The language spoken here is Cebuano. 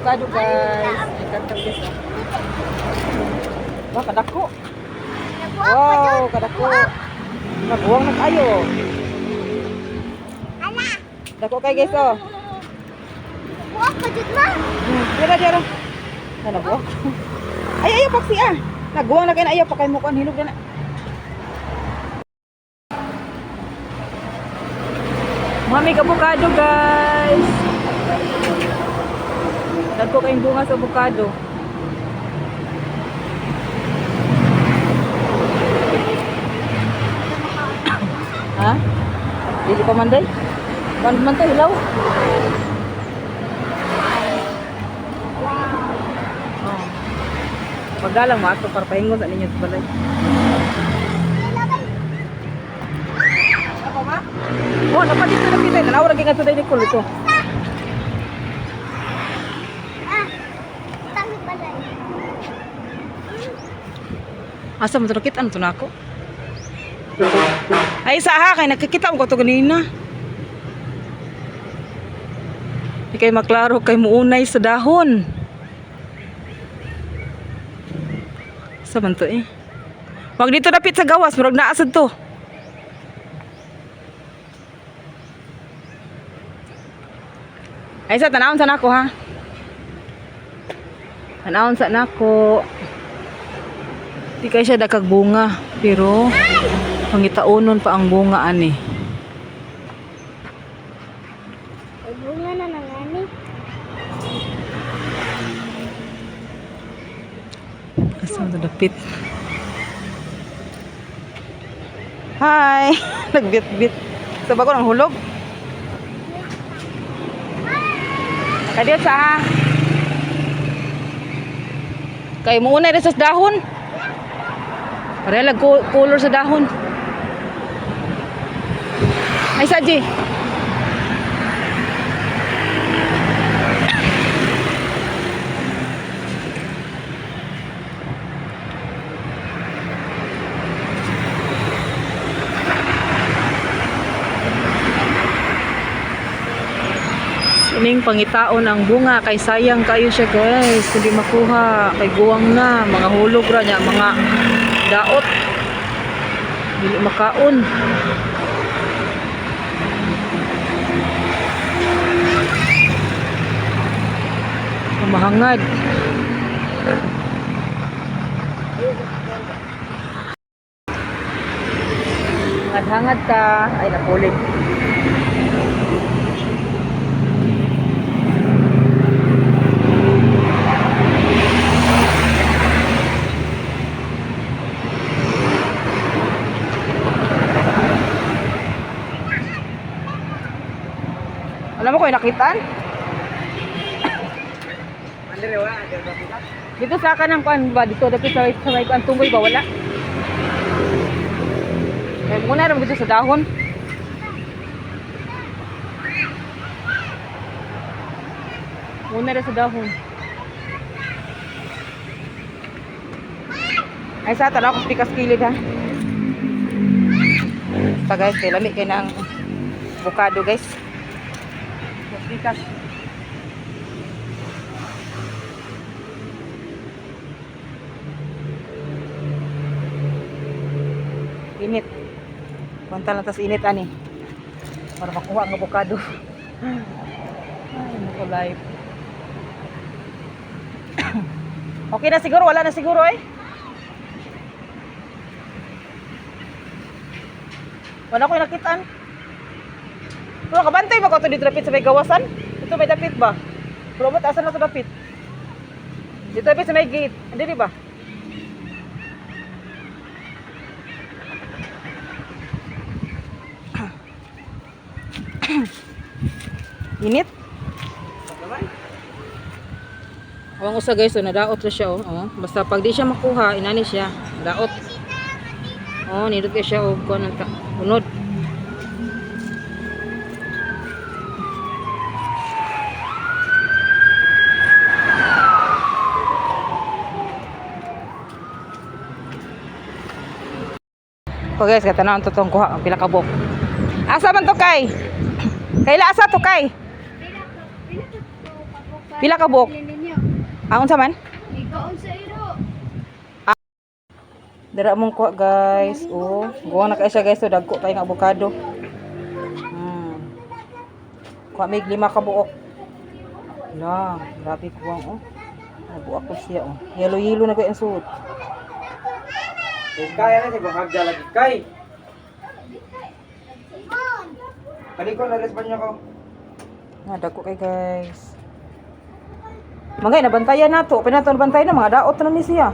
Avocado, guys. May kanto, guys, oh. Wah, kadako. Wow, kadako. Naguwang na kayo. Ala! Dako kay, guys, oh. Buwak ka jud, ma. Dira, dira. Na nabuwak. Ay, ayaw paksi ah. Naguwang na kayo na ayaw pa kay mo kuan hinog na na. Mami, avocado, guys. Dagko kayong bunga sa avocado. Ha? Dili pa man day? Kan man to hilaw. Oh. Pagalang mo ato para pahingon sa ninyo sa balay. Ako ba? Oh, napa dito na kita. Tanaw ra gyud ngadto day Nicole ito. Ah, tangit balay. Asa mo to nakita ano to nako? Ay sa ha kay nakikita mo ko to ganina. Di kay maklaro kay muunay sa dahon. Sa man to eh. Wag dito dapit sa gawas, murag naa sad to. Ay sa tanawon sa nako ha. Tanawon sa nako. Di kay siya dakag bunga, pero pangitaonon pa ang bunga ani. Ay, bunga na nangani. Asa man to dapit? Hi! Nagbit-bit. Sa bago ng hulog. Kadiyot sa ha. Kay muunay rin sa dahon. Pareha lang color sa dahon. Ay, Saji. Ining pangitaon ang bunga kay sayang kayo siya, guys, kundi makuha kay guwang na mga hulog ra niya, mga daot, dili makaon. Mahangad. Hangad-hangad ka ay napulit. Alam mo kung nakitaan? Dito sa kanang kuan ba dito dapit sa may kuan tunggoy ba wala? Kay muna ra dito sa dahon. Muna ra sa dahon. Ay sa tanaw ko pikas kilid ha. Basta guys, kay lami kay ng avocado, guys. Pikas. Init. Kwanta lang tas init ani. Para makuha ang avocado. Ay, nako life. Okay na siguro, wala na siguro eh. Wala ko nakitaan. Pero kabantay ba ko ito dito dapit sa may gawasan? Ito may dapit ba? Pero ba't asan na ito dapit? Dito dapit sa may gate. Hindi di ba? Init. Awang usa, guys, so nadaot na siya oh. Oh. Basta pag di siya makuha, inani siya, daot. Oh, nindot kay siya og kuan ang unod. Ko guys, katanaw to tong kuha ang pila ka buok. Asa man to kay? Kaila asa to kay? Pila ka Pila ka buok? Pila. Ah, unsa man? Ikaon sa iro. Dara mong kuha, guys. Oh, guwa na kay siya, guys, so dagko kay nga avocado. Kuha mig lima ka buok. La, grabe kuwang oh. Nabuak ko siya oh. Yellow yellow na kay ang suot. Kaya na siya hagda lagi kay. Kaliko na respond niyo ko. Nga dagko kay, guys. Mangay nabantayan nato. Pinato nabantayan na mga daot na ni siya.